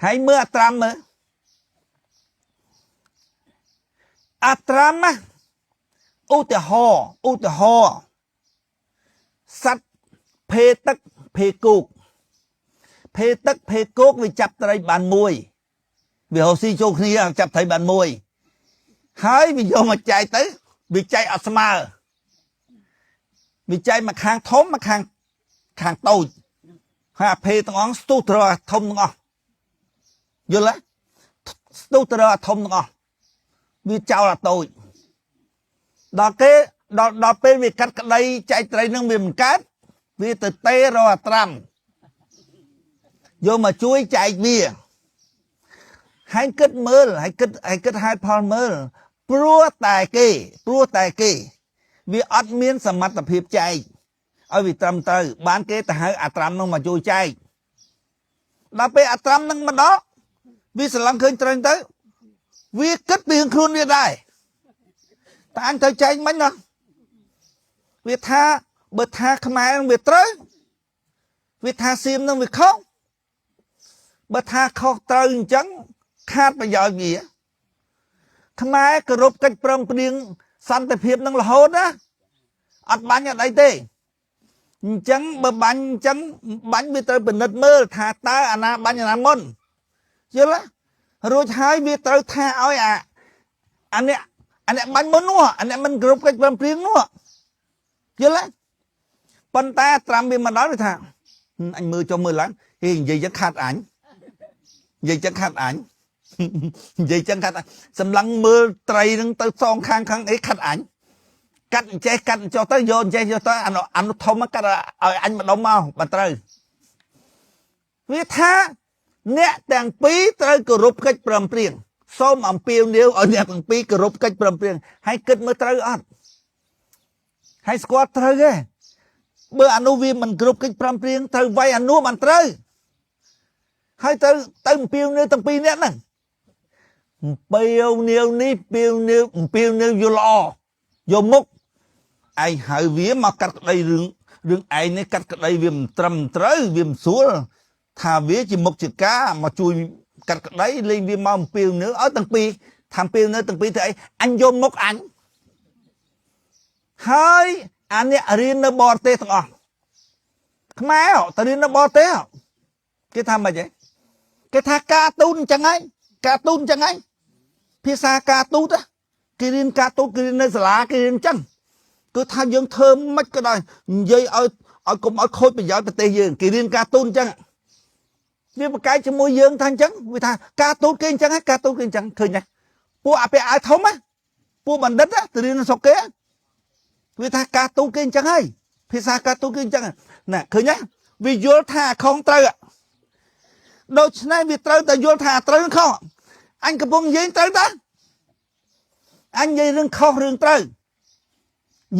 ហើយមើលអាត្រាំមើលអាត្រាំណាឧទាហរណ៍ឧទាហរណ៍សត្វភេទឹកភេគោកភេទឹកភេគោកវាចាប់ត្រីបានមួយវារកស៊ីចូលគ្នាចាប់ត្រីបានមួយហើយវាយកមកចែកទៅវាចែកអត់ស្មើវាចែកមកខាងធំមកខាងខាងតូចហើយអាភេទាំងអង្គស្ទុះទៅរកអាធំទាំងអស់យល់ទេស្ទុះទៅរកអាធំទាំងអស់វាចោលអាតូចដល់គេដល់ដល់ពេលវាកាត់ក្តីចែកត្រីនឹងវាមិនកើតវាទៅទេរកអាត្រាំយកមកជួយចែកវាហើយគិតមើលហើយគិតហើយគិតហេតុផលមើលព្រោះតែគេព្រោះតែគេវាអត់មានសមត្ថភាពចែកឲ្យវាត្រឹមត្រូវបានគេទៅហៅអាត្រាំនឹងមកជួយចែកដល់ពេលអាត្រាំនឹងមកដល់វាស្រឡឹងឃើញត្រូវទៅវាគិតពីរឿងខ្លួនវាដែរតើអញត្រូវចែកមិនណោះវាថាបើថាខ្មែរនឹងវាត្រូវវាថាសៀមនឹងវាខុសបើថាខុសត្រូវអញ្ចឹងខាតប្រយោជន៍វាខ្មែរគោរពកិច្ចព្រមព្រៀងសន្តិភាពនឹងរហូតណាអត់បាញ់អត់អីទេអញ្ចឹងបើបាញ់អញ្ចឹងបាញ់វាត្រូវពិនិត្យមើលថាតើអាណាបាញ់អាណាមុនយល់ទេរួចហើយវាត្រូវថាឲ្យអាអាអ្នកអាអ្នកបាញ់មុននោះអាអ្នកមិនគោរពកិច្ចព្រមព្រៀងនោះយល់ទេប៉ុន្តែត្រាំវាមកដល់វាថាអញមើលចុះមើលឡើងហេនិយាយចឹងខាត់អញនិយាយចឹងខាត់អញនិយាយចឹងខាត់សម្លឹងមើលត្រីនឹងទៅសងខាងខាងអីខាត់អញកាត់អញ្ចេះកាត់អញ្ចោះទៅយកអញ្ចេះយកទៅអានោះអានោះធំកាត់ឲ្យអញម្ដុំមកបើត្រូវវាថាអ្នកទាំងពីរត្រូវគោរពកិច្ចព្រមព្រៀងសូមអំពាវនាវឲ្យអ្នកទាំងពីរគោរពកិច្ចព្រមព្រៀងហើយគិតមើលត្រូវអត់ហើយស្គាល់ត្រូវទេបើអានោះវាមិនគ្រប់កិច្ចព្រមព្រៀងត្រូវវាយអានោះបានត្រូវហើយទៅទៅអំពាវនាវទាំងពីរអ្នកហ្នឹងអំពាវនាវនេះពាវនាវអំពាវនាវយល់ល្អយកមុខឯងហៅវាមកកាត់ក្តីរឿងរឿងឯងនេះកាត់ក្តីវាមិនត្រឹមត្រូវវាមិនស្រួលថាវាជាមុខជាការមកជួយកាត់ក្តីលេងវាមកអំពាវនាវឲ្យទាំងពីរថាអំពាវនាវទាំងពីរទៅអីអញយកមុខអញហើយអាអ្នករៀននៅបរទេសទាំងអស់ខ្មែរទៅរៀននៅបរទេសគេថាម៉េចហ៎គេថាការទូតអញ្ចឹងហើយការទូតអញ្ចឹងហើយភាសាការទូតគេរៀនការទូតគេរៀននៅសាលាគេរៀនអញ្ចឹងគឺថាយើងធ្វើមិនក៏ដោយនិយាយឲ្យឲ្យកុំឲ្យខូចប្រយោជន៍ប្រទេសយើងគេរៀនការទូតអញ្ចឹងវាប្រកែកជាមួយយើងថាអញ្ចឹងវាថាការទូតគេអញ្ចឹងហើយការទូតគេអញ្ចឹងឃើញទេពួកអាពាក់អាវធំណាពួកបណ្ឌិតទៅរៀននៅស្រុកគេវាថាការទូតគេអញ្ចឹងហើយភាសាការទូតគេអញ្ចឹងណាឃើញទេវាយល់ថាខុសត្រូវដូច្នេះវាត្រូវតែយល់ថាត្រូវខុសអញកំពុងនិយាយត្រូវតាអញនិយាយរឿងខុសរឿងត្រូវ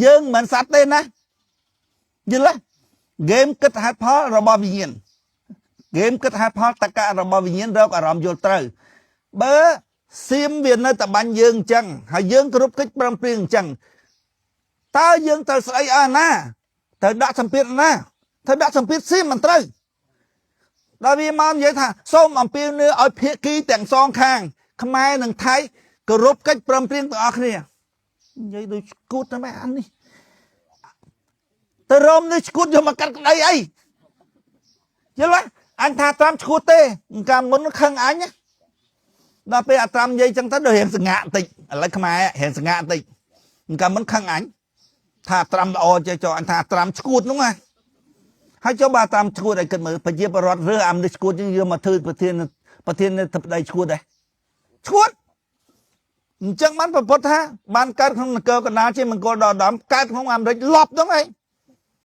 យើងមិនសត្វទេណាយល់ទេហ្គេមគិតហេតុផលរបស់វិញ្ញាណហ្គេមគិតហេតុផលតកៈរបស់វិញ្ញាណរកអារម្មណ៍យល់ត្រូវបើសៀមវានៅតែបាញ់យើងអញ្ចឹងហើយយើងគ្រប់កិច្ចព្រមព្រៀងអញ្ចឹងតើយើងត្រូវស្អីអស់ណាត្រូវដាក់សម្ពាធណាត្រូវដាក់សម្ពាធសៀមមិនត្រូវដល់វាមកនិយាយថាសូមអំពាវនាវឲ្យភាគីទាំងសងខាងខ្មែរនិងថៃគោរពកិច្ចព្រមព្រៀងទាំងអស់គ្នានិយាយដូចឈួតទៅមែនអានេះទៅរមនេះឈួតយកមកកាត់ក្តីអីយល់ទេអញថាត្រាំឈួតទេកាលមុនខឹងអញដល់ពេលអាត្រាំនិយាយចឹងទៅដូចរៀងសងាក់បន្តិចឥឡូវខ្មែររៀងសងាក់បន្តិចកាលមុនខឹងអញថាត្រាំល្អចេះចុះអញថាត្រាំឈួតនោះណាហើយចុះបើតាមឈួតឲ្យគិតមើលប្រជាពលរដ្ឋរើសអាមនុស្សឈួតយើងយកមកធ្វើប្រធានប្រធានធិបតីឈួតដែរឈួតអញ្ចឹងបានប្រពុតថាបានកើតក្នុងនគរកណ្ដាលជាមង្គលដល់ដំកើតក្នុងអាមេរិកលប់ហ្នឹងឯង